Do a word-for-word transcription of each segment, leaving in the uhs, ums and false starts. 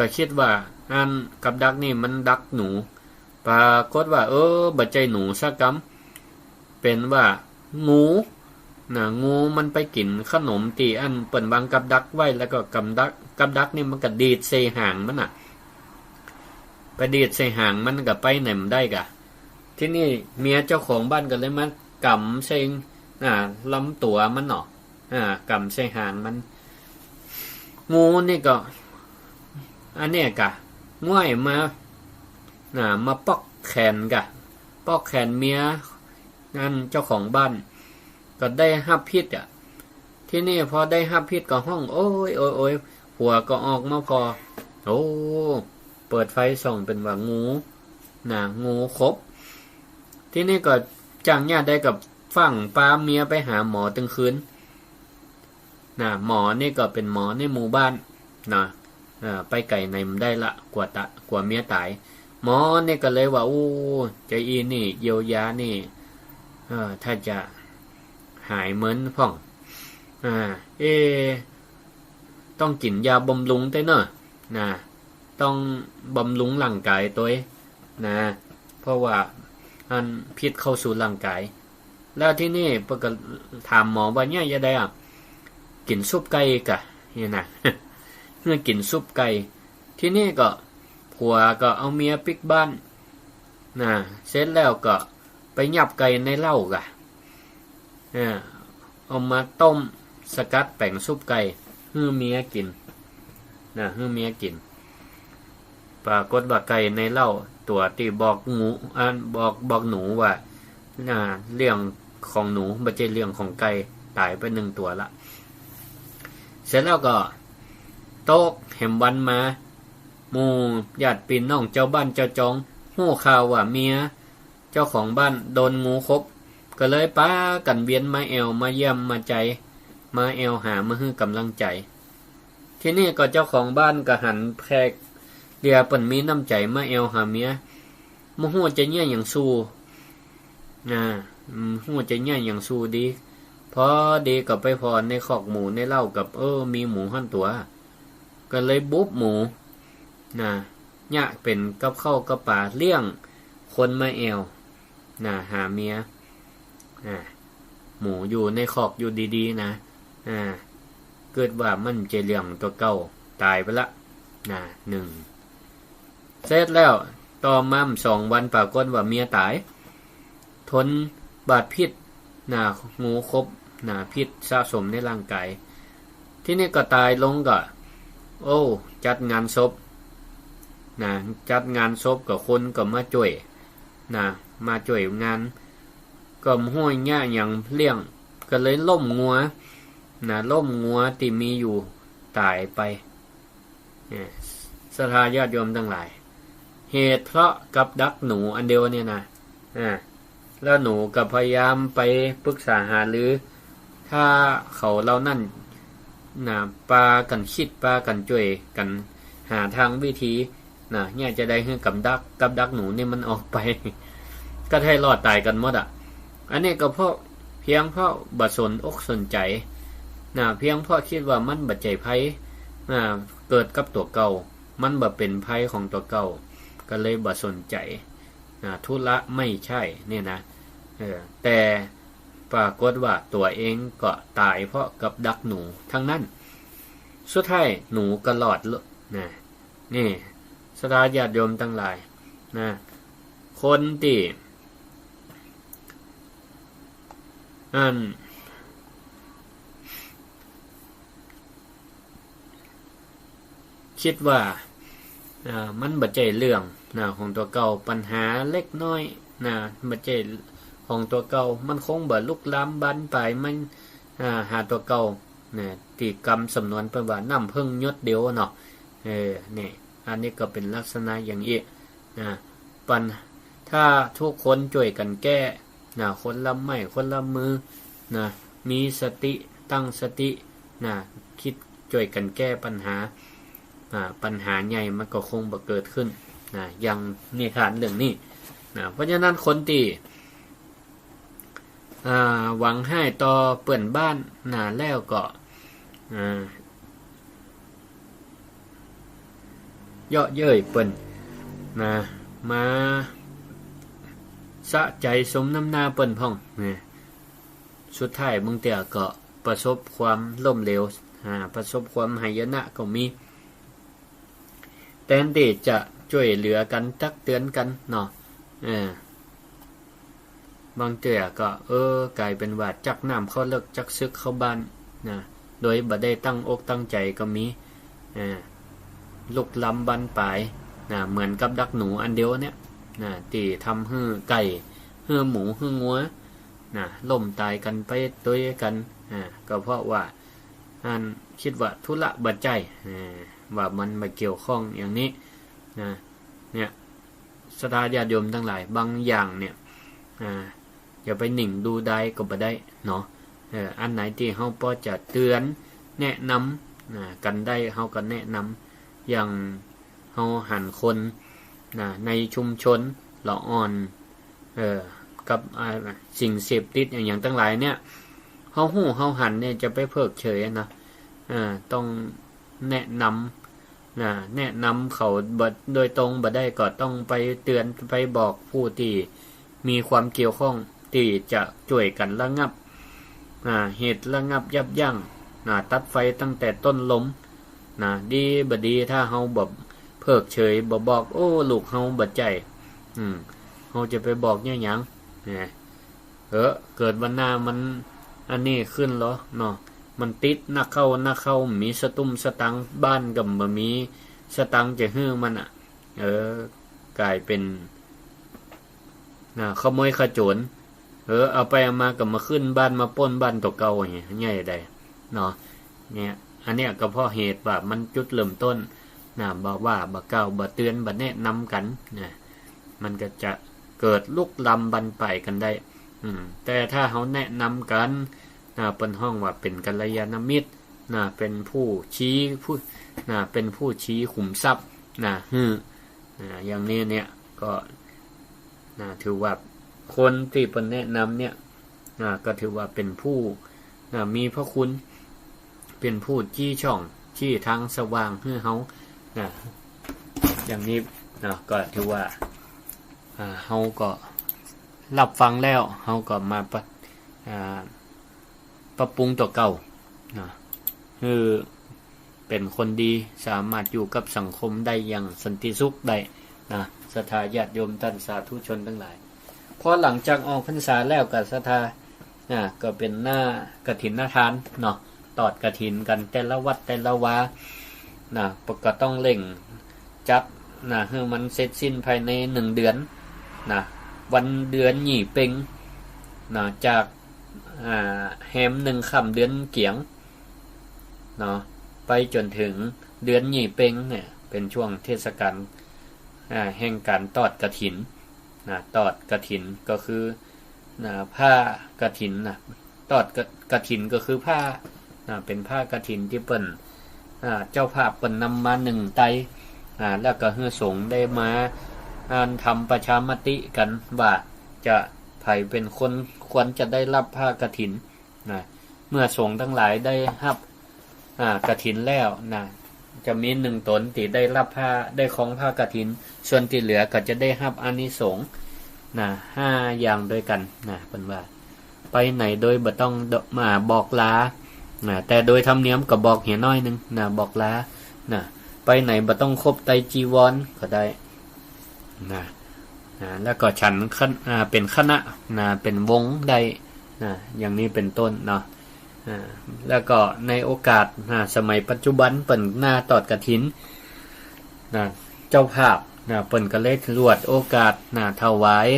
ก็กึ๊ดว่าอันกับดักนี่มันดักหนู ปรากฏว่า เออ บ่ใจ้หนูสักกำ เป๋นว่างู นะ งูมันไปกิ๋นขนมตี้อันเปิ้นวางกับดักไว้ แล้วก็กับดัก กับดักนี่มันก็ดีดใส่หางมันน่ะ ไปดีดใส่หางมันก็ไปไหนบ่ได้ก่ะ ทีนี้เมียเจ้าของบ้านก็เลยมากำใส่ อ่า ลำตั๋วมันเนาะ อ่า กำใส่หางมัน งูนี่ก็ อันเนี้ยก่ะ ง่อยมา อ่า มาป๊อกแขนก่ะ ป๊อกแขนเมีย อันเจ้าของบ้าน ก็ได้ฮับพิษอะ ทีนี้พอได้ฮับพิษก็ฮ้อง โอ๊ย โอ๊ย โอ๊ย หัวก็ออกมาผ่อ โอ้ เปิดไฟส่องเป๋นว่างู นะ งูขบ ทีนี้ก็จั่งเยียะได้ก็ฟั่งปาเมียไปหาหมอตึงคืน นะ หมอนี่ก็เป๋นหมอในหมู่บ้าน นะ เอ่อ ไปไก๋ไหนบ่ได้ละ กั๋วตะ กั๋วเมียต๋าย หมอนี่ก็เลยว่า โอ้ เจ้าอี้นี่เยียวยานี่ เอ่อ ถ้าจะหายเมินพ่อง อ่า เอ๊ะ ต้องกิ๋นยาบำรุงตวยเนาะ นะ ต้องบำรุงร่างก๋ายตวย นะ เพราะว่าอันพิษเข้าสู่ร่างก๋าย แล้วทีนี้เปิ้นก็ถามหมอว่า เนี่ย จะใดอะ กิ๋นซุปไก่ก่ะ เนี่ยนะ เมื่อกิ๋นซุปไก่ ทีนี้ก็ผัวก็เอาเมียปิ๊กบ้าน นะ เสร็จแล้วก็ไปยับไก่ในเล้าก่ะ อ่า เอามาต้มสกัดแป๋งซุปไก่ หื้อเมียกิ๋น นะ หื้อเมียกิ๋น ปรากฏว่าไก่ในเล้าตั๋วตี้บอกงู อัน บอก บอกหนูว่า อ่า เรื่องของหนู บ่ใจ้เรื่องของไก่ ต๋ายไปนึ่งตั๋วละ เสร็จแล้วก็ตกแหมวันมา หมู่ญาติปี้น้องเจ้าบ้านเจ้าจอง ฮู้ข่าวว่าเมียเจ้าของบ้านโดนงูขบ ก็เลยปากั๋นเวียนมาแอ่ว มาเยี่ยม มาใจ๋ มาแอ่วหา มาหื้อก๋ำลังใจ๋ ทีนี้ก็เจ้าของบ้านก็หันแขก เลียเปิ้นมีน้ำใจ๋มาแอ่วหาเมีย บ่ฮู้จะเยียะหยังสู้ อ่า อืม ฮู้จะเยียะหยังสู้ดี พอดีก็ไปผ่อในคอกหมูในเล้ากับ เออ มีหมูหั้นตั๋ว ก็เลยบุบหมู นะ เยียะเป๋นกับข้าวกับป๋าเลี้ยงคนมาแอ่ว นะ หาเมีย อ่า หมูอยู่ในคอกอยู่ดีๆ นะ อ่า กึ๊ดว่ามันบ่ใจ้เรื่องตั๋วเก่า ต๋ายไปละ นะ นึ่ง เสร็จแล้ว ต่อมาบ่สองวันปรากฏว่าเมียต๋าย ทนบาดพิษ นะ งูขบ นะ พิษสะสมในร่างก๋าย ทีนี้ก็ต๋ายลงก็ โอ้ จัดงานศพ นะ จัดงานศพก็คนก็มาจ้วย นะ มาจ้วยงาน ก็บ่ฮู้เยียะหยังเลี้ยง ก็เลยล้มงัว นะ ล้มงัวตี้มีอยู่ต๋ายไป เนี่ย ศรัทธาญาติโยมตังหลาย เหตุเพราะกับดักหนูอันเดียวเนี่ยนะ อ่า แล้วหนูก็พยายามไปปรึกษาหารือ ถ้าเขาเหล่านั้น นะ ปากั๋นกึ๊ด ปากั๋นจ้วยกั๋นหาตางวิธี นะ เนี่ยจะได้หื้อกับดัก กับดักหนูนี่มันออกไป ก็ได้รอดต๋ายกั๋นหมดอะ อันนี้ก็เพราะ เพียงเพราะบ่สนอกสนใจ๋ นะ เพียงเพราะกึ๊ดว่ามันบ่ใจ้ภัย นะ เกิดกับตั๋วเก่า มันบ่เป๋นภัยของตั๋วเก่า ก็เลยบ่สนใจ๋ นะ ธุระไม่ใช่ เนี่ยนะ เออ แต่ปรากฏว่าตั๋วเองก็ต๋ายเพราะกับดักหนูตังนั้น สุดท้ายหนูก็รอดละ นะ นี่ ศรัทธาญาติโยมตังหลาย นะ คนตี้ อัน กึ๊ดว่า อ่า มันบ่ใจ้เรื่อง นะ ของตั๋วเก่า ปัญหาเล็กน้อย นะ บ่ใจ้ของตั๋วเก่า มันคงบ่ลุกลามบานปลาย มัน อ่า หาตั๋วเก่า นะ ตี้กำสำนวนเปิ้นว่าน้ำเพิ่งหยดเดียวเนาะ เออ นี่ อันนี้ก็เป๋นลักษณะอย่างอี้ นะ ปัญ ถ้าทุกคนจ้วยกั๋นแก้ นะ คนละไม้คนละมือ นะ มีสติ ตั้งสติ นะ กึ๊ดจ้วยกั๋นแก้ปัญหา นะ ปัญหาใหญ่มันก็คงบ่เกิดขึ้น นะ อย่างนิทานเรื่องนี้ นะ เพราะฉะนั้นคนตี้ อ่า หวังฮ้ายต่อเปื้อนบ้าน นะ แล้วก็ อ่า เยาะเย้ยเปิ้น นะ มาสะใจ๋สมน้ำหน้าเปิ้นพ่อง นะ สุดท้ายบางเตื้อก็ประสบความล้มเหลว อ่า ประสบความหายนะก็มี แตนตี้จะจ้วยเหลือกั๋นตักเตือนกั๋นเนาะ เออ บางเตื้อก็ เออ ก๋ายเป๋นว่าจักน้ำเข้าเลิก จักศึกเข้าบ้าน นะ โดยบ่ได้ตั้งอกตั้งใจ๋ก็มี อ่า ลุกลามบานปลาย นะ เหมือนกับดักหนูอันเดียวเนี่ย นะ ตี้ทำหื้อไก่ หื้อหมู หื้องัว นะ ล้มต๋ายกั๋นไปตวยกั๋น อ่า ก็เพราะว่า อัน กึ๊ดว่าธุระบ่ใจ้ อ่า ว่ามันบ่เกี่ยวข้องอย่างนี้ นะ เนี่ย ศรัทธาญาติโยมตังหลาย บางอย่างเนี่ย อ่า จะไปนิ่งดูดายก็บ่ได้เนาะ เออ อันไหนตี้เฮาปอจะเตือน แนะนำ อ่า กั๋นได้ เฮาก็แนะนำ อย่างเฮาหันคน นะ ในชุมชนละอ่อน เออ กับ อ่า สิ่งเสพติดอะหยังตังหลายเนี่ย เฮาฮู้เฮาหันเนี่ย จะไปเพิกเฉยนะ อ่า ต้องแนะนำ นะ แนะนำเขาบ่ โดยตรงบ่ได้ ก็ต้องไปเตือน ไปบอกผู้ตี้มีความเกี่ยวข้อง ตี้จะจ้วยกั๋นระงับ อ่า เหตุระงับยับยั้ง นะ ตัดไฟตั้งแต่ต้นลม นะ ดีบ่ดี ถ้าเฮาบ่เพิกเฉย บ่บอก โอ้ ลูกเฮาบ่ใจ้ อืม เฮาจะไปบอกเนี่ยหยัง นะ เออ เกิดวันหน้ามันอันนี้ขึ้นเหรอเนาะ มันติดนักเข้านักเข้า มีสตุ้มสตังค์ บ้านก็บ่มีสตังค์จะหื้อมันอะ เออ ก๋ายเป๋น นะ ขโมยขโจร เออ เอาไปเอามาก็มาขึ้นบ้าน มาปล้นบ้านตั๋วเก่าอย่างเงี้ย ใหญ่ใดเนาะ เนี่ย อันเนี้ยก็เพราะเหตุว่ามันจุดเริ่มต้น นะ บ่ว่า บ่กล่าว บ่เตือน บ่แนะนำกั๋น นะ มันก็จะเกิดลุกลามบานปลายกั๋นได้ อืม แต่ถ้าเฮาแนะนำกั๋น นะ เปิ้นฮ้องว่าเป๋นกัลยาณมิตร นะ เป๋นผู้ชี้ ผู้ นะ เป๋นผู้ชี้ขุมทรัพย์ นะ หื้อ นะ อย่างนี้เนี่ย ก็ นะ ถือว่าคนตี้เปิ้นแนะนำเนี่ย นะ ก็ถือว่าเป๋นผู้ นะ มีพระคุณ เป๋นผู้ชี้ช่อง ชี้ตางสว่างหื้อเฮา นะ อย่างนี้ นะ ก็ถือว่า อ่า เฮาก็รับฟังแล้ว เฮาก็มาปะ อ่า ปรับปรุงตั๋วเก่า นะ หื้อเป๋นคนดี สามารถอยู่กับสังคมได้อย่างสันติสุขได้ นะ ศรัทธาญาติโยมต้านสาธุชนตังหลาย พอหลังจากออกพรรษาแล้วก็ศรัทธา นะ ก็เป๋นหน้ากฐินทานเนาะ ตอดกฐินกั๋นแต่ละวัดแต่ละวา นะ ก็ต้องเร่งจัด นะ หื้อมันเสร็จสิ้นภายในหนึ่งเดือน นะ วันเดือนยี่เป็ง นะ จาก อ่า แฮมหนึ่งค่ำเดือนเกี๋ยง เนาะ ไปจ๋นเถิงเดือนยี่เป็งเนี่ย เป๋นช่วงเทศกาล อ่า แห่งก๋านตอดกฐิน นะ ตอดกฐินก็คือ นะ ผ้ากฐินนะ ตอดกะ กฐินก็คือผ้า นะ เป๋นผ้ากฐินตี้เปิ้น อ่า เจ้าภาพเปิ้นนำมานึ่งไต อ่า แล้วก็หื้อสงฆ์ได้มา อ่า ทำประชามติกั๋นว่าจะ ใผเป๋นคนควรจะได้ฮับผ้ากฐิน นะ เมื่อสงฆ์ตังหลายได้ฮับ อ่า กฐินแล้วนะ จะมีหนึ่งต๋นตี้ได้ฮับผ้า ได้ครองผ้ากฐิน ส่วนตี้เหลือก็จะได้ฮับอานิสงส์นะ ห้าอย่างตวยกั๋นนะ เปิ้นว่า ไปไหนโดยบ่ต้อง อ่า บอกลานะ แต่โดยธรรมเนียมก็บอกเหียน้อยนึ่งนะ บอกลานะ ไปไหนบ่ต้องคบไตรจีวรก็ได้ นะ นะ แล้วก็ฉันคณ- อ่า เป๋นคณะ นะ เป๋นวงได้ นะ อย่างนี้เป๋นต้นเนาะ อ่า แล้วก็ในโอกาส นะ สมัยปัจจุบันเปิ้นหน้าตอดกฐิน นะ เจ้าภาพ นะ เปิ้นก็เลยถือโอกาส นะ ถวาย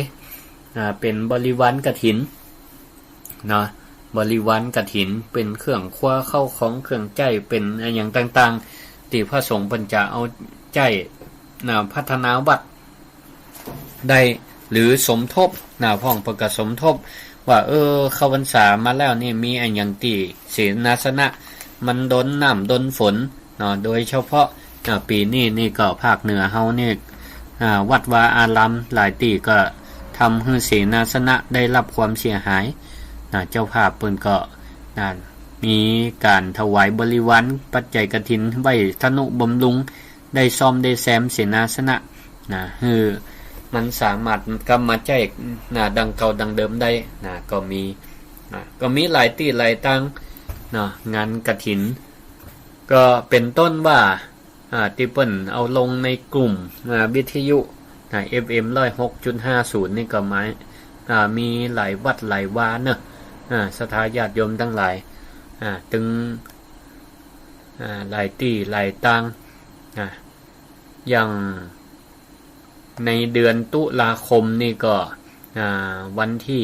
นะ เป๋นบริวารกฐิน เนาะ บริวารกฐิน เป๋นเครื่องครัว ข้าวของเครื่องใจ๊ เป๋นอะหยังต่างๆ ตี้พระสงฆ์เปิ้นจะเอาใจ๊ นะ พัฒนาวัดได้ หรือสมทบ นะ พ่องเปิ้นก็สมทบ ว่า เออ เข้าพรรษามาแล้วนี่ มีอะหยังตี้เสนาสนะ มันโดนน้ำโดนฝน เนาะ โดยเฉพาะ อ่า ปี๋นี้นี่ก็ภาคเหนือเฮานี่ อ่า วัดวาอารามหลายตี้ก็ทำหื้อเสนาสนะได้ฮับความเสียหาย นะ เจ้าภาพเปิ้นก็ นะ มีก๋านถวายบริวารปัจจัยกฐินไว้ทนุบำรุง ได้ซ่อมได้แซมเสนาสนะ นะ หื้อมันสามารถกลับมาใจ๊ นะ ดังเก่าดังเดิมได้ นะ ก็มี นะ ก็มีหลายตี้หลายตาง เนาะ งานกฐิน ก็เป๋นต้นว่า อ่า ตี้เปิ้นเอาลงในกลุ่ม อ่า วิทยุ นะ เอฟเอ็ม ร้อยหกจุดห้าศูนย์ นี่ก็หมาย อ่า มีหลายวัดหลายวาเนาะ อ่า ศรัทธาญาติโยมตังหลาย อ่า ตึง อ่า หลายตี้หลายตาง อ่า อย่างในเดือนตุลาคมนี่ก็ อ่า วันตี้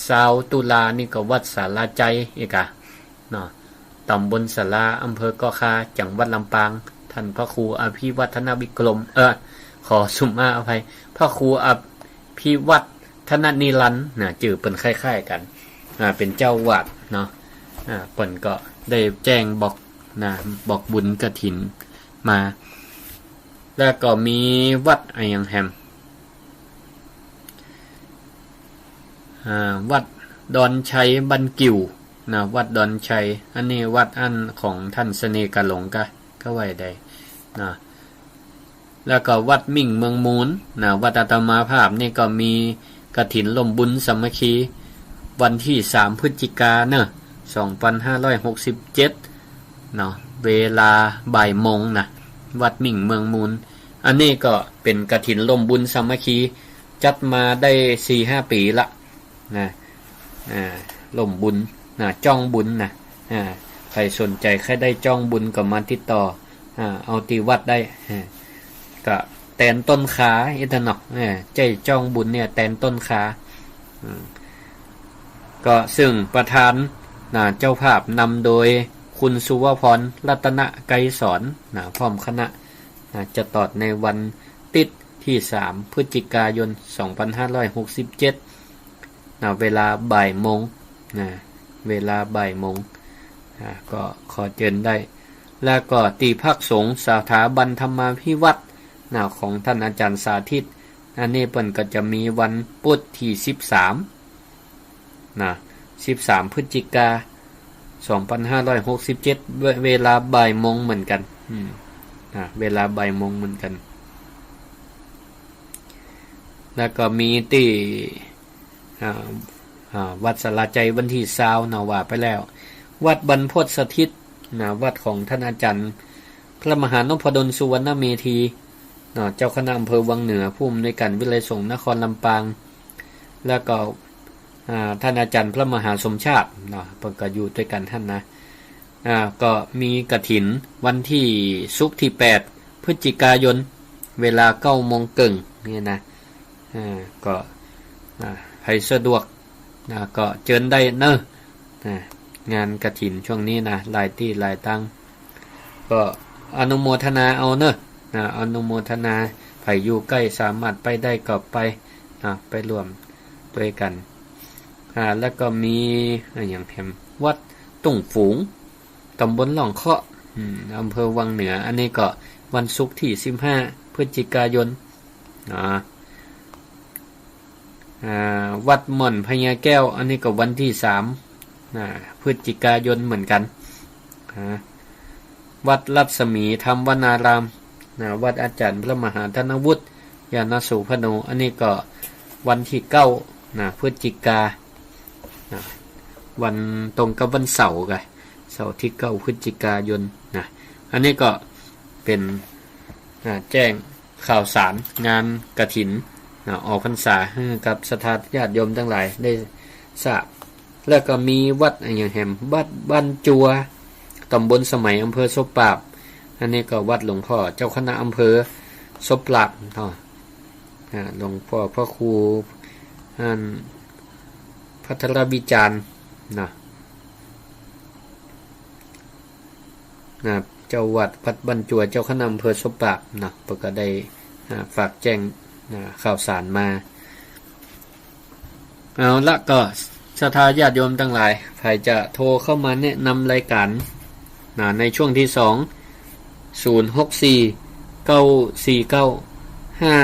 ซาวตุลานี่ก็วัดสาราไจอีกอะ เนาะ ต๋ำบลสารา อำเภอก่อข่า จังหวัดลำปาง ท่านพระครูอภิวัฒนวิกรม เออ ขอสุมาอภัย พระครูอภิวัฒนนิรันดร์ นะ จื้อเปิ้นคล้ายๆ กั๋น อ่า เป๋นเจ้าวัดเนาะ อ่า เปิ้นก็ได้แจ้งบอก นะ บอกบุญกฐินมา แล้วก็มีวัดอะหยังแหม อ่า วัดดอนชัยบ้านกิ่ว นะ วัดดอนชัย อันนี้วัดอั้นของท่านเสน่ห์กาหลงกะ ก็ว่าได้ นะ แล้วก็วัดมิ่งเมืองมูล นะ วัดอาตมาภาพนี่ก็มีกฐินร่วมบุญสามัคคี วันตี้สามพฤศจิกาเนาะ สองพันห้าร้อยหกสิบเจ็ด เนาะ เวลาบ่ายโมงนะ วัดมิ่งเมืองมูล อันนี้ก็เป๋นกฐินร่วมบุญสามัคคี จัดมาได้สี่ห้าปี๋ละ นะ อ่า ร่วมบุญ นะ จ้องบุญนะ อ่า ใผสนใจ๋ใค่ได้จ้องบุญก็มาติดต่อ อ่า เอาตี้วัดได้ อ่า ก็แตนต้นขาอี้ตันเนาะ อ่า ใจ๊จ้องบุญเนี่ยแตนต้นขา อืม ก็ซึ่งประธาน นะ เจ้าภาพนำโดยคุณสุวพร รัตนไกรสอน นะ พร้อมคณะ นะ จะตอดในวันติ๊ดตี้สามพฤศจิกายน สองพันห้าร้อยหกสิบเจ็ด นะ เวลาบ่ายโมง นะ เวลาบ่ายโมง อ่า ก็ขอเจิญได้ แล้วก็ตี้พักสงฆ์สถาบันธรรมาภิวัฒน์ นะ ของท่านอาจ๋ารย์สาธิต อันนี้เปิ้นก็จะมีวันปุ๊ดตี้สิบสาม นะ สิบสามพฤศจิกา สองพันห้าร้อยหกสิบเจ็ด เว- เวลาบ่ายโมงเหมือนกั๋น อืม นะ เวลาบ่ายโมงเหมือนกั๋น แล้วก็มีตี้ อ่า อ่า วัดสาราไจวันตี้ซาวเนาะ ว่าไปแล้ว วัดบรรพตสถิต นะ วัดของท่านอาจ๋ารย์พระมหานพดลสุวรรณเมธี เนาะ เจ้าคณะอำเภอวังเหนือ ผู้อำนวยการวิทยาลัยสงฆ์นครลำปาง แล้วก็ อ่า ท่านอาจ๋ารย์พระมหาสมชาติ เนาะ เปิ้นก็อยู่ตวยกั๋นหั้นนะ อ่า ก็มีกฐินวันตี้ ศุกร์ตี้แปดพฤศจิกายน เวลาเก้าโมงเกิ่ง นี่นะ อ่า ก็ อ่า ใผสะดวก นะ ก็เจิญได้เนาะ นะ งานกฐินช่วงนี้นะ หลายตี้หลายตาง ก็อนุโมทนาเอาเนาะ นะ อนุโมทนา ใผอยู่ใก้สามารถไปได้ก็ไป นะ ไปร่วมตวยกั๋น อ่า แล้วก็มี อะหยังแหม วัดตุ้งฝูง ต๋ำบลล่องเคาะ อืม อำเภอวังเหนือ อันนี้ก็วันศุกร์ตี้สิบห้าพฤศจิกายน อ่า อ่า วัดม่อนพญาแก้ว อันนี้ก็วันตี้สาม อ่า พฤศจิกายนเหมือนกั๋น อ่า วัดรัศมีธรรมวนาราม นะ วัดอาจ๋ารย์พระมหาธนวุฒิ ญาณโสภโณ อันนี้ก็วันตี้เก้า นะ พฤศจิกา นะ วันตรงกับวันเสาร์กะ เสาร์ตี้เก้าพฤศจิกายน นะ อันนี้ก็เป๋น อ่า แจ้งข่าวสารงานกฐิน นะ ออกพรรษาหื้อกับศรัทธาญาติโยมตังหลายได้ทราบ แล้วก็มีวัดอะหยังแหม วัดบ้านจัว ต๋ำบลสะไหม อำเภอศพปราบ อันนี้ก็วัดหลวงพ่อเจ้าคณะอำเภอศพปราบเนาะ อ่า หลวงพ่อพระครู อัน ภัทรวิจารณ์ นะ นะ เจ้าวัดวัดบ้านจัว เจ้าคณะอำเภอศพปราบ นะ เปิ้นก็ได้ อ่า ฝากแจ้ง นะ ข่าวสารมา เอาละ ก็ศรัทธาญาติโยมตังหลาย ใผจะโทรเข้ามาแนะนำรายการ นะ ในช่วงตี้สอง ศูนย์หกสี่ เก้าสี่เก้า ห้า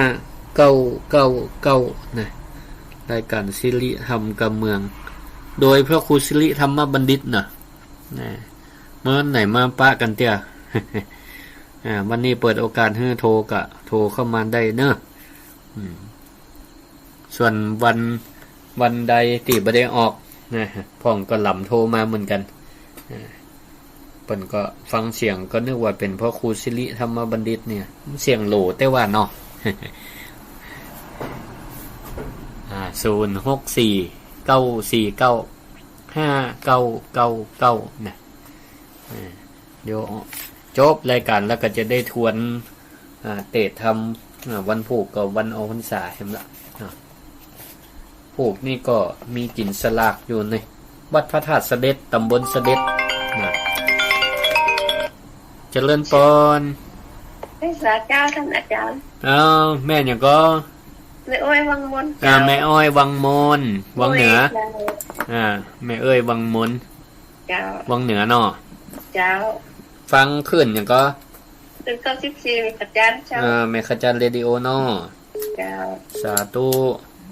เก้าเก้าเก้า นะ รายการสิริธรรมกำเมือง โดยพระครูสิริธรรมบัณฑิตนะ นะ เมื่อไหนมาปะกั๋นเตื้อ อ่า วันนี้เปิดโอกาสหื้อโทรก็โทรเข้ามาได้เนอะ อืม ส่วนวัน วันใดตี้บ่ได้ออกนะ พ่องก็หลำโทรมาเหมือนกั๋น อ่า เปิ้นก็ฟังเสียงก็นึกว่าเป๋นพระครูสิริธรรมบัณฑิตเนี่ย เสียงโหลแต่ว่าเนาะ อ่า ศูนย์หกสี่ เก้าสี่เก้า ห้าเก้าเก้าเก้า นะ อ่า เดี๋ยวจบรายก๋านแล้วก็จะได้ทวน อ่า เตสน์ธรรม อ่า วันพูกกับวันออกพรรษาแหมละ อ่า พูกนี่ก็มีกิ๋นสลากอยู่ในวัดพระธาตุเสด็จ ต๋ำบลเสด็จ นะ เจริญปอน ไหว้สาเจ้าต้านอาจ๋ารย์ อ้าว แม่หยังก่อ แม่อ้อยวังมน อ่า เจ้า แม่อ้อยวังมน วังเหนือ โอ้ย เจ้า อ่า แม่อ้อยวังมน เจ้า วังเหนือเนาะ เจ้า ฟังคลื่นหยังก่อ คลื่นเก้าสิบสี่ แม่ขจรเจ้า อ่า แม่ขจรเรดิโอเนาะ เจ้า สาธุ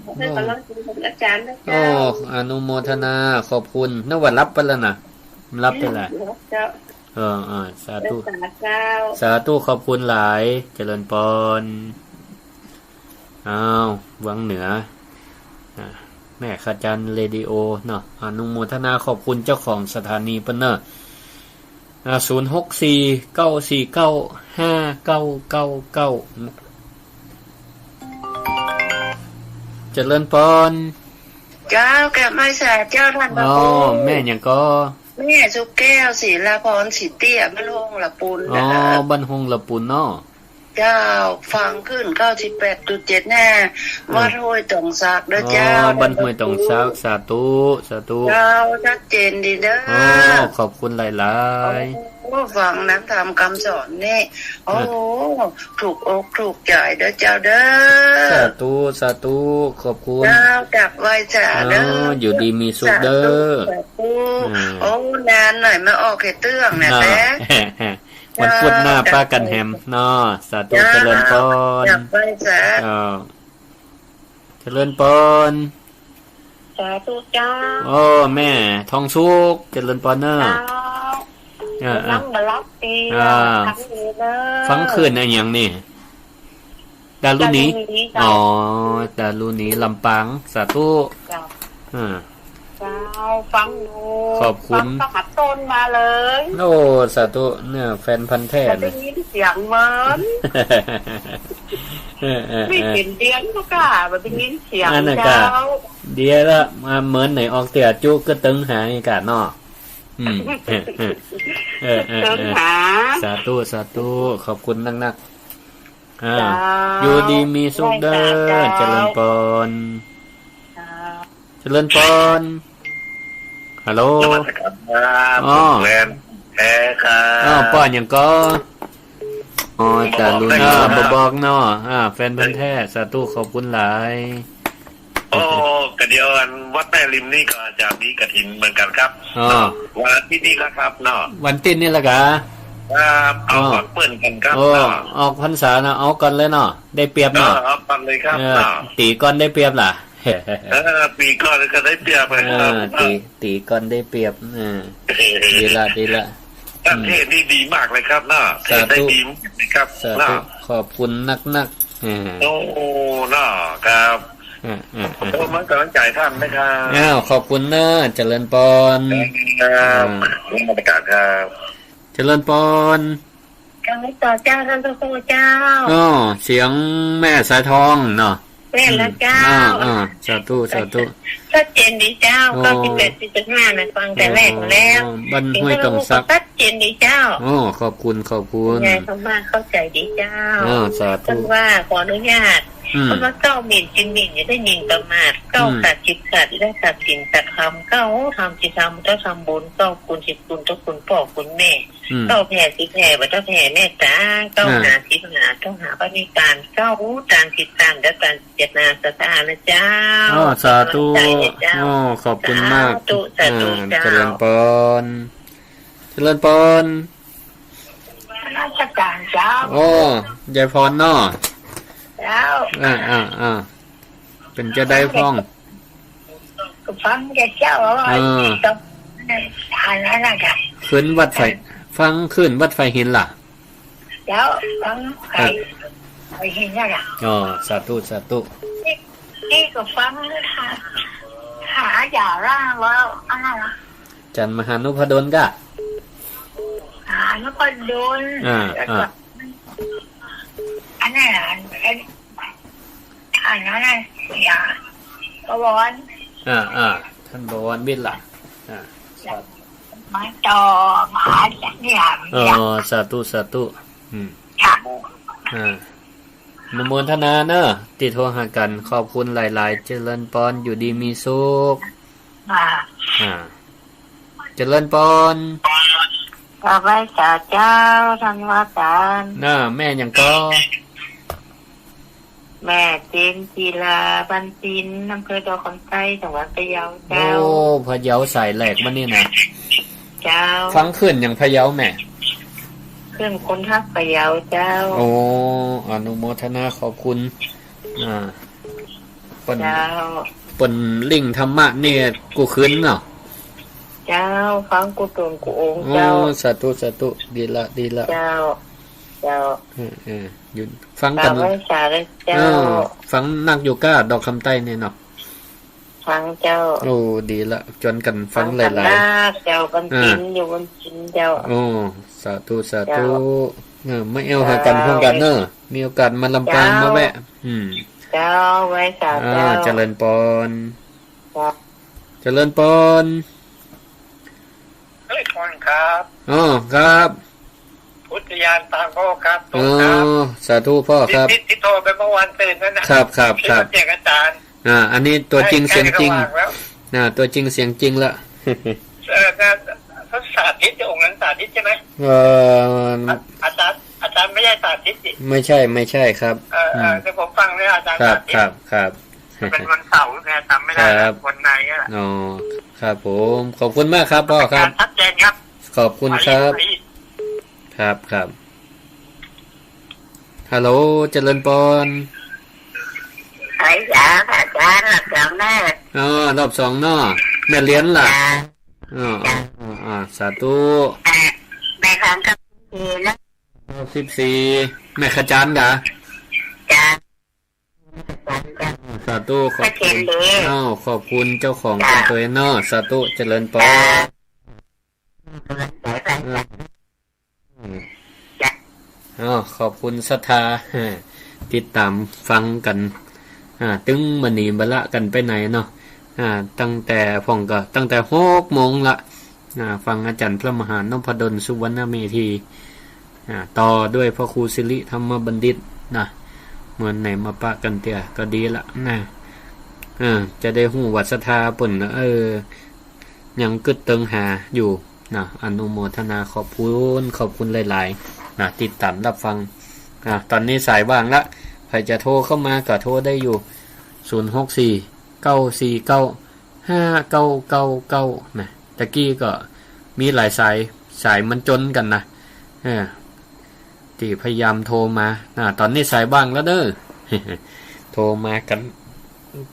ขอบคุณอาจ๋ารย์นะเจ้า โอ้ อนุโมทนา ขอบคุณ นึกว่าหลับไปแล้วนะ หลับไปแล้ว เจ้า เออ เออ สาธุ สาธุ สาธุ ขอบคุณหลาย เจริญปอน อ้าว วังเหนือ อ่า แม่ขจรเรดิโอเนาะ อนุโมทนาขอบคุณเจ้าของสถานีเปิ้นเนาะ อ่า ศูนย์หกสี่ เก้าสี่เก้า ห้าเก้าเก้าเก้า เจริญปอน เจ้า กราบไหว้สาเจ้าต้านพระครู อ๋อ แม่หยังก่อ แม่สุขแก้ว ศิลาพร ศรีเตี้ย บ้านห้องละปูน อ๋อ นะ บ้านห้องละปูนเนาะ เจ้า ฟังคลื่นเก้าสิบแปดจุดเจ็ด แน่ อ่า วัดห้วยต๋องสักเด้อเจ้า อ๋อ บ้านห้วยต๋องสัก สาธุ สาธุ เจ้า ชัดเจนดีเด้อ อ๋อ ขอบคุณหลายๆ โอ้ ฟังนักธรรมคำสอนนี่ โอ้ อ่า ถูกอกถูกใจเด้อเจ้าเด้อ สาธุ สาธุ ขอบคุณ เจ้า กราบไหว้สาเด้อ อ๋อ อยู่ดีมีสุขเด้อ สาธุ สาธุ อ่า โอ้ นานหน่อยมาออกเขตเตื้องนะ อ่า แต๊ วันพุธหน้า เจ้า ปะกั๋นแหมเนาะ สาธุ เจ้า เจริญปอน กราบไหว้สา เจ้า เจริญปอน สาธุเจ้า โอ้ แม่ทองสุข เจริญปอนเนอะ เจ้า อ่า กำลังมารับปี อ่า ครั้งนี้เนอะ ฟังคลื่นอะหยังนี่ ดารุณี ดารุณีเจ้า อ๋อ ดารุณีลำปาง สาธุ เจ้า อ่า เจ้า ฟังอยู่ ขอบคุณ ฟังตั้งแต่ต้นมาเลย โอ้ สาธุ เนี่ย แฟนพันธุ์แท้ บ่ได้ นะ ยินเสียงเหมือน เออ เออ เออ ไม่เห็นเสียงเนาะค่ะ บ่ได้ยินเสียง อันนั้นก็ เจ้า เดี๋ยวละ มาเหมือนไหนออกเตี้ยจุกก็ตึงหาอีกอะเนาะ อืม เออ เออ เออ เออ ตึงหา สาธุ สาธุ ขอบคุณนักๆ อ่า เจ้า อยู่ดีมีสุขเด้อ ไหว้สาเจ้า เจริญปอน เจ้า เจริญปอน ฮัลโหล นมัสการครับ อ๋อ แฟนแท้ครับ อ๋อ ป้อหยังก่อ อ๋อ จารุณี อ๋อ บ่บอกเนาะ อ่า แฟนพันธุ์แท้ สาธุ ขอบคุณหลาย โอ้ กะเดี๋ยวอันวัดแม่ริมนี่ก็จะมีกฐินเหมือนกันครับ อ๋อ วันอาทิตย์นี้นะครับเนาะ วันอาทิตย์นี่ละกะ ครับ เอา อ๋อ ก่อนเปิ้นกั๋นครับ โอ้ เนาะ ออกพรรษาเนาะ เอาก่อนเลยเนาะ ได้เปรียบเนาะ เออ เอาก่อนเลยครับ เออ เนาะ ตี๋ก่อนได้เปรียบล่ะ เออ ตี๋ก่อนก็ได้เปรียบเลยครับ เออ ตี๋ ตี๋ก่อนได้เปรียบ เออ ดีละ ดีละ ท่านเทศน์นี่ดีมากเลยครับเนาะ สาธุ เทศน์ได้ดีมากเลยครับ สาธุ เนาะ ขอบคุณนักๆ เออ โอ้ เนาะ ครับ เออ เออ เออ โอ้ มันกำลังใจท่านนะครับ อ้าว ขอบคุณนะ เจริญปอน ครับ อ่า นมัสการครับ เจริญปอน กราบไหว้สาเจ้าต้านพระครูเจ้า อ๋อ เสียงแม่สายทองเนาะ แม่นละเจ้า อืม อ่า อ่า สาธุ สาธุ ชัดเจนดีเจ้า อ๋อ เก้าสิบแปดจุดห้า นะ ฟังแต่แรกแล้ว อ๋อ บ้านห้วยต๋องสัก ชัดเจนดีเจ้า อ๋อ ขอบคุณ ขอบคุณ ยายคำว่าเข้าใจดีเจ้า อ๋อ สาธุ เปิ้นว่าขออนุญาต อืม เปิ้นว่าเก้าหมิ่น สิบหมิ่น อย่าได้หมิ่นประมาท เก้า อืม ขาด สิบ ขาด อย่าได้ขาดศีลขาดธรรม เก้า ทำ สิทำ เจ้าทำบุญ เก้า คุณ สิคุณ เจ้าคุณพ่อคุณแม่ อืม เก้า แผ่ สิแผ่ บ่เจ้าแผ่เมตตา เก้า อ่า หา สิหา เจ้าหาพระนิพพาน เก้า ตาน สิตาน เจ้าตาน เจตนาศรัทธานะเจ้า อ๋อ สาธุ กำลังใจนะเจ้า อ๋อ ขอบคุณมาก สาธุ สาธุ อ่า เจ้า เจริญปอน เจริญปอน นมัสการเจ้า โอ้ ยายพรเนาะ เจ้า อ่า อ่า อ่า เป๋นจาใดพ่อง ก็ฟังแต่เจ้า เออ อันนั้นน่ะจ้ะ คลื่นวัดไฟ ฟังคลื่นวัดไฟหินล่ะ เจ้า ฟัง เออ ไอ้ ไอ้ที่เนี่ยน่ะ อ๋อ สาธุ สาธุ นี่ นี่ก็ฟังหา หาอย่างละร้อย อันนั้นน่ะ อาจ๋ารย์มหานุพดลก่ะ มหานุพดล อ่า แล้วก็ อ่า อันนั้นน่ะ อัน อันนั้นน่ะ เสีย บวร อ่า อ่า ท่านบวรวิทย์ล่ะ อ่า ครับ มาต่อ มหาสังยาม อ๋อ เนี่ย สาธุ สาธุ อืม ค่ะ อ่า อนุโมทนาเนอะ ตี้โทรหากั๋น ขอบคุณหลายๆ เจริญปอน อยู่ดีมีสุข อ่า อ่า เจริญปอน กราบไหว้สาเจ้า ท่านพระอาจ๋ารย์ น่ะ แม่หยังก่อ แม่เจนจิรา บ้านปิน อำเภอดอกคำใต้ จังหวัดพะเยาเจ้า โอ้ พะเยาสายแหลกมานี่นะ เจ้า ฟังคลื่นหยังพะเยาแม่ คลื่นคนฮักพะเยาเจ้า โอ้ อนุโมทนาขอบคุณ อ่า เปิ้น เจ้า เปิ้นเล่งธรรมะนี่กู้คืนเนาะ เจ้า ฟังกู้ตนกู้องค์ โอ้ เจ้า สาธุ สาธุ ดีละ ดีละ เจ้า เจ้า เออ เออ อยู่ฟังกั๋น กราบไหว้สาเจ้า เออ ฟังนักอยู่ก้า ดอกคำใต้นี่เนาะ ฟังเจ้า โอ้ ดีละ จวนกั๋นฟังหลายๆ ฟังกั๋นนักเจ้า บ้านปิน อ่า อยู่บ้านปินเจ้า โอ้ สาธุ สาธุ เจ้า เออ มาแอ่วหากั๋น เจ้า พร้อมกั๋นเนาะ มีโอกาสมาลำปาง เจ้า มาแวะ อืม เจ้า ไหว้สา อ่า เจ้า เจริญปอน ครับ เจริญปอน เฮ้ย พรครับ อ๋อ ครับ อุทยานตางพ่อครับ อ๋อ ครับ สาธุพ่อครับ ที่ ที่ ที่โทรไปเมื่อวันซืนนั้นน่ะ ครับ ครับ ที่ ครับ มาแจกอาจ๋ารย์ อ่า อันนี้ตั๋วจริงเสียงจริง ใกล้ ใกล้สว่างแล้ว อ่า ตั๋วจริงเสียงจริงละ เออ นั่น ท่านสาธิต องค์นั้นสาธิตใช่ไหม เอ่อ อา อาจ๋ารย์ อาจ๋ารย์ไม่ใช่สาธิตสิ ไม่ใช่ ไม่ใช่ครับ เออ เออ อืม แต่ผมฟังเนี่ยอาจ๋ารย์ ครับ สาธิต ครับ ครับ เป็นวันเสาร์ไง จ๋ำไม่ได้ ครับ วันไหนอะ อ๋อ ครับผม ขอบคุณมากครับพ่อครับ อาจ๋ารย์ชัดเจนครับ ขอบคุณครับ ไป ไป ครับ ครับ ฮัลโหล เจริญปอน ไอ้จ๋า อาจ๋ารย์ รอบสองเน่อ อ๋อ รอบสองเนาะ แม่เหรียญล่ะ จ๋า อ๋อ จ๋า อ๋อ อ๋อ สาธุ แม่ แม่คำกับสี่นะ รอบสิบสี่ แม่ขจารย์กะ จ๋า สาธุ ขอบคุณ อ้าว ขอบคุณเจ้าของ จ๋า เป็นตัวเนาะ สาธุ เจริญปอน จ๋า อ้าว ขอบคุณศรัทธา ติดตามฟังกั๋น อ่า ตึงมื้อนี้บ่ละกั๋นไปไหนเนาะ อ่า ตั้งแต่พ่องก็ตั้งแต่หกโมงละ อ่า ฟังอาจ๋ารย์พระมหานพดล สุวรรณเมธี อ่า ต่อด้วยพระครูสิริธรรมบัณฑิตนะ เมื่อไหนมาปะกั๋นเตื้อก็ดีละนะ อ่า จะได้ฮู้ว่าศรัทธาเปิ้น เออ ยังกึ๊ดเติงหาอยู่นะ อนุโมทนาขอบคุณ ขอบคุณหลายๆ นะ ติดตามรับฟัง อ่า ตอนนี้สายว่างละ ใผจะโทรเข้ามาก็โทรได้อยู่ ศูนย์หกสี่ เก้าสี่เก้า ห้าเก้าเก้าเก้า นะ ตะกี้ก็มีหลายสาย สายมันจนกั๋นนะ เออ ตี้พยายามโทรมา อ่า ตอนนี้สายว่างแล้วเด้อ โทรมากั๋น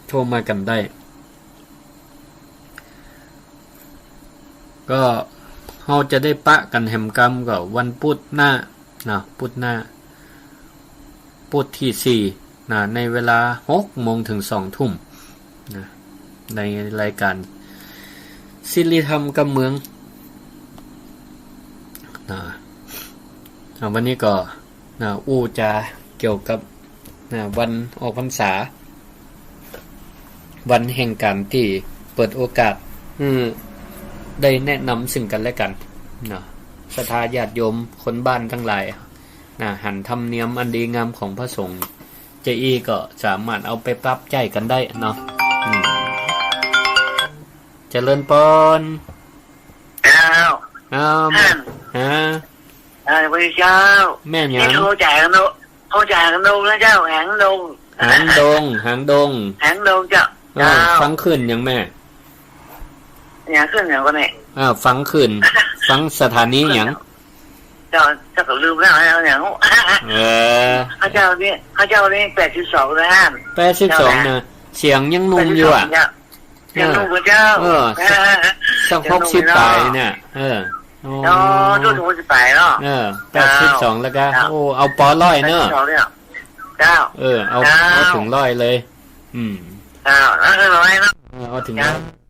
โทรมากั๋นได้ ก็เฮาจะได้ปะกั๋นแหมกำก็วันพุธหน้า นะ พุธหน้า พุธตี้สี่ นะ ในเวลาหกโมงถึงสองทุ่ม นะ ในรายการสิริธรรมกำเมือง นะ อ่า วันนี้ก็ นะ อู้จ๋าเกี่ยวกับ นะ วันออกพรรษา วันแห่งก๋านตี้เปิดโอกาส อืม ได้แนะนำซึ่งกั๋นและกั๋น นะ ศรัทธาญาติโยมคนบ้านตังหลาย นะ หันธรรมเนียมอันดีงามของพระสงฆ์ จะอี้ก็สามารถเอาไปปรับใจ๊กั๋นได้เนาะ อืม เจริญปอน เจ้า อ้าว แม่น ฮะ เออ พระเจ้า แม่นหยัง นี่โทรจากหางดง โทรจากหางดงนะเจ้า หางดง หางดง หางดงเจ้า เออ เจ้า ฟังคลื่นหยังแม่ หยังคลื่นหยังก่อแม่ อ่า ฟังคลื่น ฟังสถานีหยัง เจ้า เจ้าก็ลืมแล้ว เอาหยัง เออ ข้าเจ้านี่ ข้าเจ้านี่แปดสิบสองนะ แปดสิบสองนะ เสียงยังหนุ่มอยู่อะ แปดสิบสองเจ้า เสียงหนุ่มกว่าเจ้า เออ สัก เออ สัก เสียงหนุ่ม หกสิบปลายเนี่ย เออ อ๋อ อ๋อ จุดหกสิบแปดเนาะ เออ แปดสิบสอง แล้วก็ เจ้า โอ้ เอาปอร้อยเนาะ แปดสิบสองเนี่ย เจ้า เออ เอา เจ้า เอาเถิงร้อยเลย อืม เจ้า แล้วเออ ร้อยเนาะ เออ เอาเถิง เจ้า ร้อย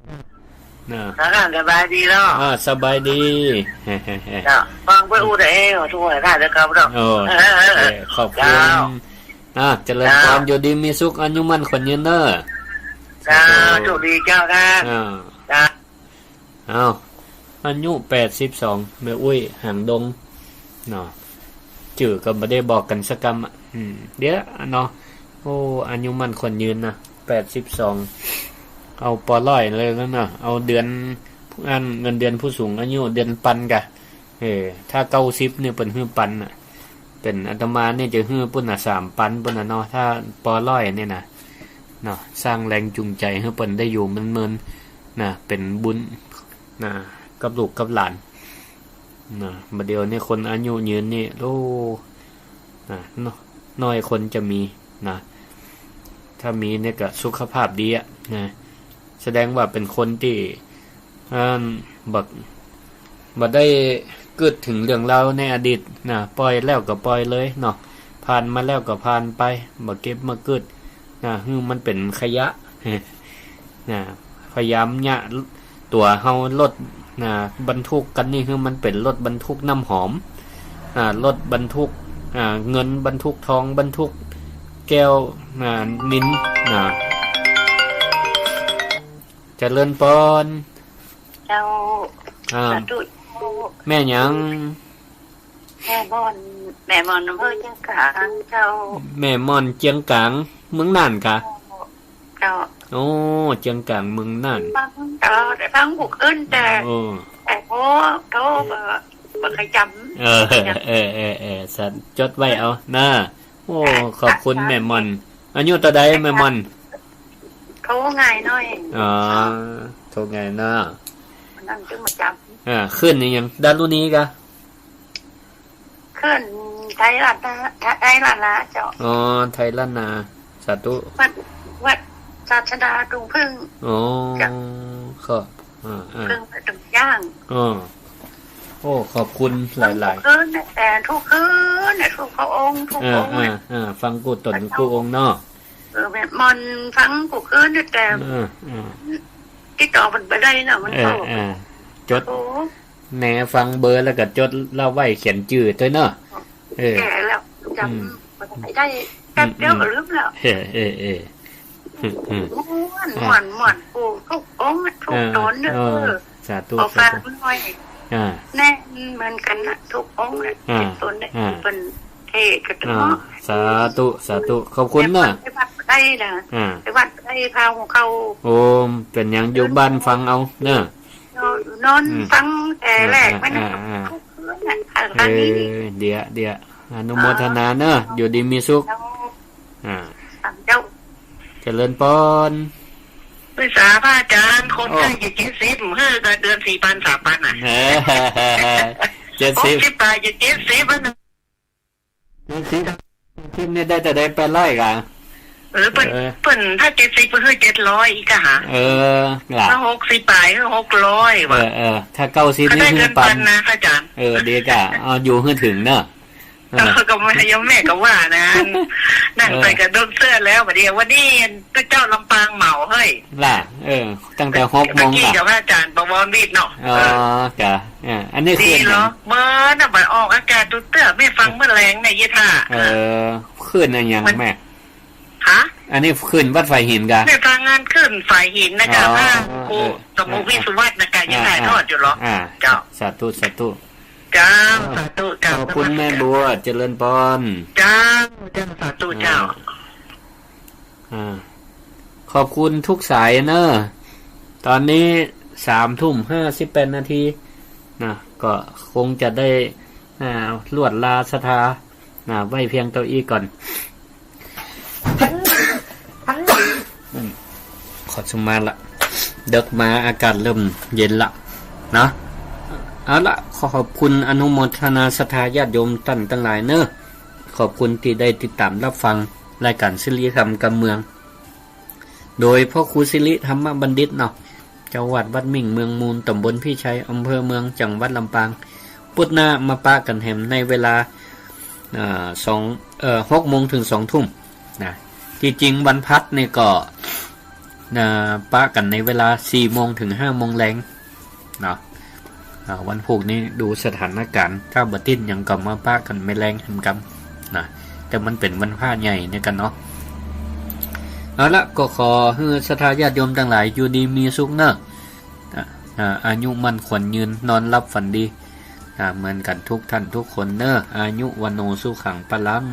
นะ แล้วก็สบายดีเนาะ อ่า สบายดี เจ้า ฟังไปอู้แต่เอง โอ้ โถ่ ได้แล้วครับเนาะ โอ้ เออ เออ เออ ขอบคุณ เจ้า อ่า เจริญพร เจ้า อยู่ดีมีสุข อายุมั่นขวัญยืนเน้อ เจ้า สาธุ โชคดีเจ้าท่าน อ่า เจ้า อ้าว อายุแปดสิบสอง แม่อุ๊ย หางดง เนาะ จื้อก็บ่ได้บอกกั๋นสักกำอะ อืม เดี๋ยวเนาะ โอ้ อายุมั่นขวัญยืนนะ แปดสิบสอง เอาปอร้อยเลยนะ เอาเดือน อัน เงินเดือนผู้สูงอายุ เดือนปันกะ เออ ถ้าเก้าสิบเนี่ยเปิ้นหื้อปันน่ะ เปิ้นอาตมาเนี่ยจะหื้อปุ้นน่ะ สามปันปุ้นน่ะเนาะ ถ้าปอร้อยเนี่ยนะ เนาะ สร้างแรงจูงใจหื้อเปิ้นได้อยู่เมินๆ นะ เป๋นบุญ นะ กับลูกกับหลาน นะ บ่าเดี่ยวนี้คนอายุยืนนี่ โอ้ นะ น้อย น้อยคนจะมี นะ ถ้ามีเนี่ยก็สุขภาพดีอะ นะ แสดงว่าเป๋นคนตี้ อัน บ่ บ่ได้กึ๊ดเถิงเรื่องราวในอดีตนะ ป่อยแล้วก็ป่อยเลยเนาะ ผ่านมาแล้วก็ผ่านไป บ่เก็บมากึ๊ดนะ หื้อมันเป๋นขยะ นะ พยายามเยียะตั๋วเฮา รถนะ บรรทุกกั๋นนี่ หื้อมันเป๋นรถบรรทุกน้ำหอม อ่า รถบรรทุก อ่า เงิน บรรทุกทอง บรรทุกแก้ว อ่า นิล อ่า เจริญพร เจ้า อ่า สาธุ เจ้า แม่หยัง แม่ม่อน แม่ม่อน อำเภอเจียงก๋างเจ้า แม่ม่อนเจียงก๋าง เมืองน่านกะ เจ้า โอ้ เจียงก๋าง เมืองน่าน ฟังตลอด ฟังกู้คืนแต่ โอ้ แต่โทร โทรบ่ บ่ค่อยจ๋ำ เออ เออ เออ เออ สัน จดไว้เอานะ โอ้ ขอบคุณแม่ม่อน อายุเต้าใดแม่ม่อน โทรง่ายหน้อย อ๋อ โทรง่ายเนาะ นั่นจึงบ่จ๋ำ อ่า คลื่นอะหยัง ดารุณีกะ คลื่นไทยรัฐนะ ไทยรัฐนาเจ้า อ๋อ ไทยรัฐนา สาธุ วัด วัดศาสดาตุงผึ้ง อ๋อ เจ้า ครับ อ่า อ่า ผึ้งวัดตุงย่าง อ๋อ โอ้ ขอบคุณหลายๆ ฟังกู้คืนเนี่ย แต่กู้คืนเนี่ย กู้กู้องค์ กู้กู้องค์เนี่ย อ่า อ่า ฟังกู้ต๋นกู้องค์เนาะ เออ แม่ม่อนฟังกู้คืนเนี่ย แต่ อ่า อ่า ติดต่อมันบ่ได้เนาะ มัน เออ เข้า อ่า จด โอ้ แหนฟังเบอร์แล้วก็จดเล่าไว้ เขียนจื้อตวยเนาะ เออ แก่แล้วจ๋ำ อืม บ่ได้ แป๊บเดียวก็ลืมแล้ว เออ เออ เออ ม่วน อ่า ม่วน ม่วนกู้กู้องค์กู้ อ่า ต๋นเนี่ย เออ เออ สาธุ ขอฝาก สาธุ หน่อย อ่า แน่นเหมือนกั๋นนะ กู้องค์เนี่ย อ่า กู้ต๋นเนี่ย อ่า เปิ้นเทศน์กั๋น อ่า เนาะ สาธุ สาธุ ขอบคุณนะ ไปวัดได้นะ อ่า ไปวัดได้พาหัวเข้า โอ้ เป๋นหยังอยู่บ้านฟังเอาเนาะ นอน อืม ฟังแต่แรก อ่า มัน อ่า อ่า กู้คืนน่ะ เออ ครั้งนี้ เดี๋ยว เดี๋ยว อนุโมทนาเนาะ อยู่ดีมีสุข เจ้า อ่า สาธุ เจ้า เจริญพร ปรึกษาพระอาจารย์ คน โอ้ ใกล้จะเจ็ดสิบ เฮ้อ ก็เดือนสี่ปัน สามปันน่ะ เออ เจ็ดสิบ หกสิบปลายจะเจ็ดสิบแล้วนะ เจ็ดสิบ เจ็ดสิบเนี่ยได้เต้าใด แปดร้อยกะ เออ เปิ้น เออ เปิ้นถ้าเจ็ดสิบก็คือเจ็ดร้อยอีกอะหา เออ ล่ะ ถ้าหกสิบปลายคือหกร้อยว่ะ เออ เออ ถ้าเก้าสิบ ก็ได้ นี่คือ เงินปัน ปันนะอาจารย์ เออ ดีกะ เอาอยู่หื้อเถิงเนาะ เออ เออ ก็แม่ ยังแม่ก็ว่านะ นั่ง เออ ใส่กระดุมเสื้อแล้ว บัดเดี๋ยววันนี้พระเจ้าลำปางเหมาเฮ้ย ล่ะ เออ ตั้งแต่หกโมง ตะกี้ ล่ะ กับพระอาจารย์บวรวิทย์เนาะ อ๋อ เออ กะ อ่า อันนี้คลื่นหยัง ดีเหรอ เมื่อน่ะ บัดออกอากาศตุ๊เตื้อ แม่ฟังเมื่อแลงเนี่ย เยท่า เออ คลื่นอะหยังแม่ ฮะ อันนี้คลื่นวัดฝายหินกะ แม่ฟังงานคลื่นฝายหินนะกะ อ๋อ พระครู เออ สมุทรวิสุวัฒน์นะกะ ยังถ่ายทอดอยู่เหรอ อ่า เจ้า สาธุ สาธุ เจ้า สาธุ เจ้า ขอบคุณแม่บัว เจริญพร เจ้า เจ้า สาธุ เจ้า อ่า อ่า ขอบคุณทุกสายเนอะ ตอนนี้สามทุ่มห้าสิบแปดนาทีนะ ก็คงจะได้ อ่า ล่ำลาศรัทธา นะ ไว้เพียงเต้าอี้ก่อน อืม ขอสมาธิละ เดิ็กมาอากาศเริ่มเย็นละ นะ เอาละ ขอขอบคุณอนุโมทนาศรัทธาญาติโยมต้านตังหลายเนอะ ขอบคุณตี้ได้ติดต๋ามรับฟังรายก๋านสิริธรรมกำเมือง โดยพ่อครูสิริธรรมบัณฑิตเนาะ เจ้าวัดวัดมิ่งเมืองมูล ต๋ำบลพิชัย อำเภอเมือง จังหวัดลำปาง ปุดหน้ามาปะกั๋นแหมในเวลา อ่า สอง เอ่อ หกโมงเถิงสองทุ่มนะ ตี้จริงวันพัดนี่ก็ นะ ปะกั๋นในเวลาสี่โมงเถิงห้าโมงแลงเนาะ อ่า วันพูกนี้ดูสถานก๋ารณ์ ถ้าบ่ติดหยังก็มาปะกั๋นแม่แลงแหมกำนะ แต่มันเป๋นวันพระใหญ่เนี่ยกั๋นเนาะ เอาละ ก็ขอหื้อศรัทธาญาติโยมตังหลายอยู่ดีมีสุขเนาะ อ่า อ่า อายุมั่นขวัญยืน นอนหลับฝันดี อ่า เหมือนกั๋นทุกท่านทุกคนเนาะ อายุ วัณโณ สุขัง พลัง